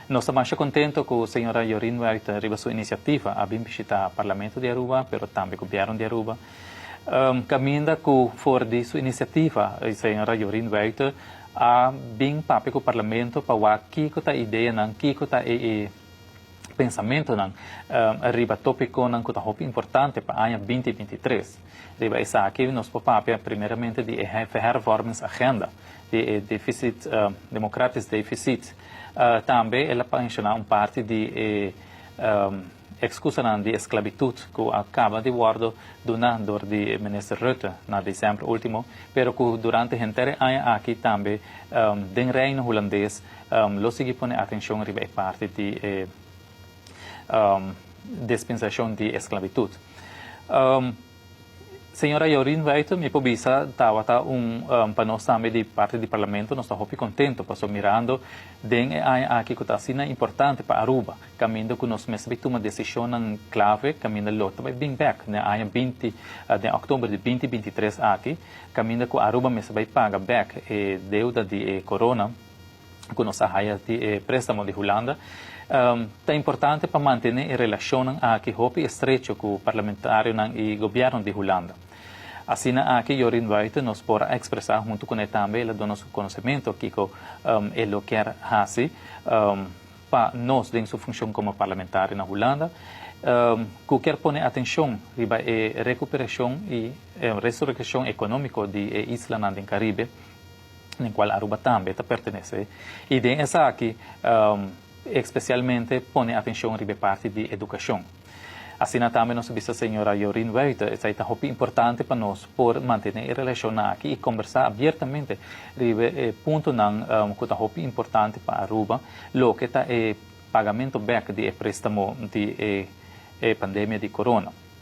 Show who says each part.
Speaker 1: Nos ta masha contento cu señora Jorien Wuite riba su iniciativa a bin bishita Parlamento di Aruba, pero tambe Gobierno di Aruba. Caminda cu for di su iniciativa señora Jorien Wuite a bin papia cu Parlamento pa wak kico ta ideanan, kico ta e pensamentonan riba topiconan cu ta hopi importante pa aña 2023. Riba esaki nos por papia primeramente di e hervormingsagenda, di e deficit, democratisch deficit. Tambe el a menciona un parti di e excusanan di esclavitud cu a caba di wordo duna door di minister Rutte na december ultimo, pero cu durante henter e aña aki tambe den Reino Hulandes lo sigui pone atencion riba e parti di e dispensacion di esclavitud. Señora Jorien Wuite, mi por bisa tabata un pa nos tambe di parti di Parlamento, nos ta hopi contento pasobra mirando den e aña aki cu ta asina importante pa Aruba, caminda cu nos mester bay tuma decisionnan clave, caminda lo ta bay bin bek den aña 20, den october di 2023 aki, caminda cu Aruba mester bay paga bek e deuda di e corona cu nos a haya di e prestamo di Hulanda. Ta importante pa mantene e relacionnan aki hopi estrecho cu parlamentarionan y gobierno di Hulanda. Asina aki Jorien Wuite nos por a expresa hunto cu ne tambe el a duna su conocemento kico e lo kier haci pa nos den su funcion como parlamentario na Hulanda, cu kier pone atencion riba e recuperacion y resurreccion economico di e islanan den Caribe, den cual Aruba tambe ta pertenece, y den esaki especialmente pone atencion riba e parti di educacion. Asina tambe nos a bisa señora Jorien Wuite, esai ta hopi importante pa nos por mantene e relacionnan aki y conversa abiertamente riba e puntonan cu ta hopi importante pa Aruba, loke ta e pagamento bek di e prestamo di e pandemia di corona.